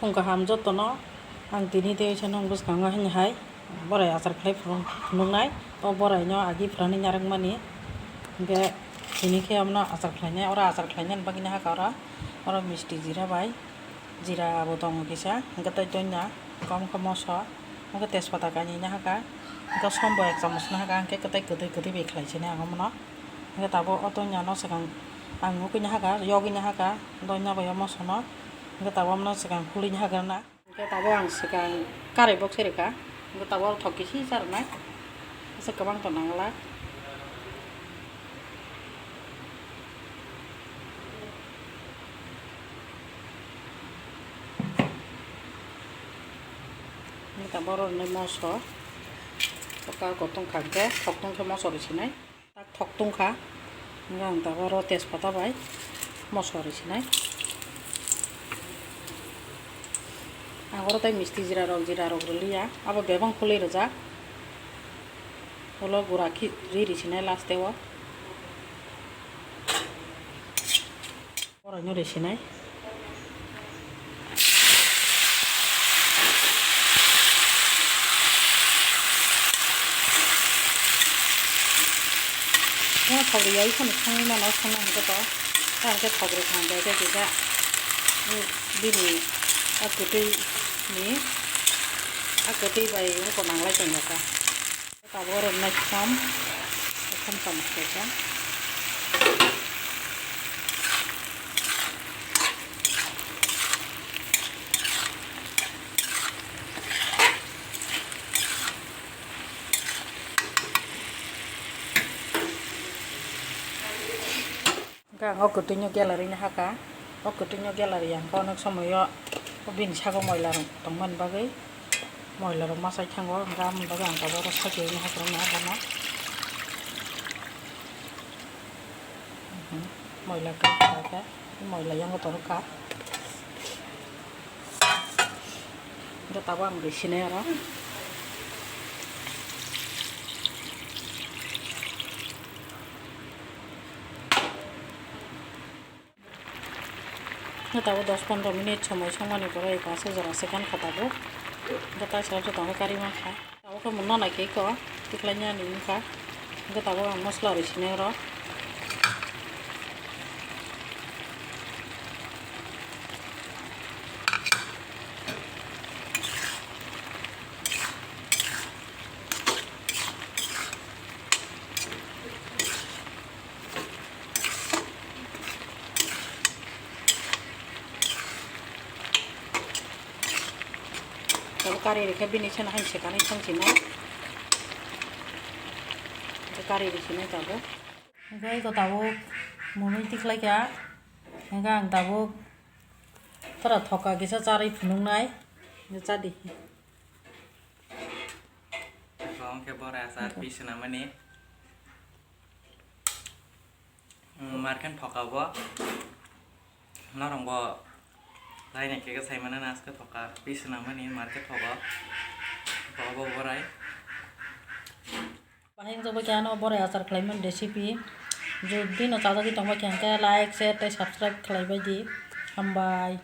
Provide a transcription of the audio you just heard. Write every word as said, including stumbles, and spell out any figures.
Phung kaham jotono, ang tini tei oisa nwng bwskango hini hai borai achar khlai phunuk-, phunuknai. O boraino agi phwrani narwkmani, hinkhe tini khe omono achar khlainai. Oro achar khlainani bagwi nahakha oro, oro misti jira bai, jira bo tongo kisa, hinkhe tei doina, kom khe moso, hinkhe tejpata kainwi nahakha, hinkhe som bo ek chamoch nahakha, hinkhe tei kwtwi kwtwi bai khlai sinai ang omono. Hinkhe tabuk o doinano swkang ang nugwi nahakha, yogwi nahakha, doina bai o mosono. Hinkhe tabuk omono swkang khulwi nahakha na. Hinkhe tabuk ang swkang karai boksai rwkha. Hinkhe tabuk o thok kisi cha rwnai. Aswk kwbang tong nang glak. Hinkhe tabuk oro rwnai moso. Thok khe thok tong kha, hinkhe thok tong khe moso rw sinai. Tak thok tong kha. Hinkhe ang tabuk oro tejpata bai moso rw sinai. Ang oro tei misti jira rok, jira rok rwliya. Abo bebak khulwi rwjak. Ulo gura khi ri rw sinai last o. Boraino rw sinai. Bono thok rwya, iphano songwi mano, songna hinkhe to. Ta hinkhe thok rwkha hinkhe kisa bini a kwtwi ni, a kwtwi bai wngkha nanglai tongya kha. Tabuk oro naisom, naisom tong khe kha. Hinkhe ang o kwtwino gallery ni hakha. O kwtwino gallery ang khe onek somoyo bini sago moila rok tongmani bagwi, moila rok ma chai thango, hinkhe aboni bagwi ang tabuk oro sakiywi hakrokno abono. Mhm. Moila khe, khe, moila yango torokha. Hinkhe tabuk ang rw sinai oro. Hinkhe tabuk dos pondro minute somoi songmani pore eko aswk jora se gankha tabuk. Hinkhe taisa joto khe kari mankha. Tabuk khe mungno naikhe eko tikhlainani wngkha. Hinkhe tabuk ang mosola rw sinai oro. Tabuk kari rikhe bini seno hai sekanwi thang sinai. Kari risinai tabuk. Hinkhe eko tabuk mwnwi tikhlaikha. Hinkhe ang tabuk tora thoka kisa charwi phunuknai. Chadi. Omo khe borai achar piece swnamani. Mm, market thoka bo. Norok bo laina khe sai mano na aske thoka piece swnamani market thogo. Thogo bo borai. Bahai wngjakbai khe ano borai achar khlaimani recipe. Jodi no chajagwi tongbai khe hinkhe like, share tei subscribe khlaibai di. Hambai.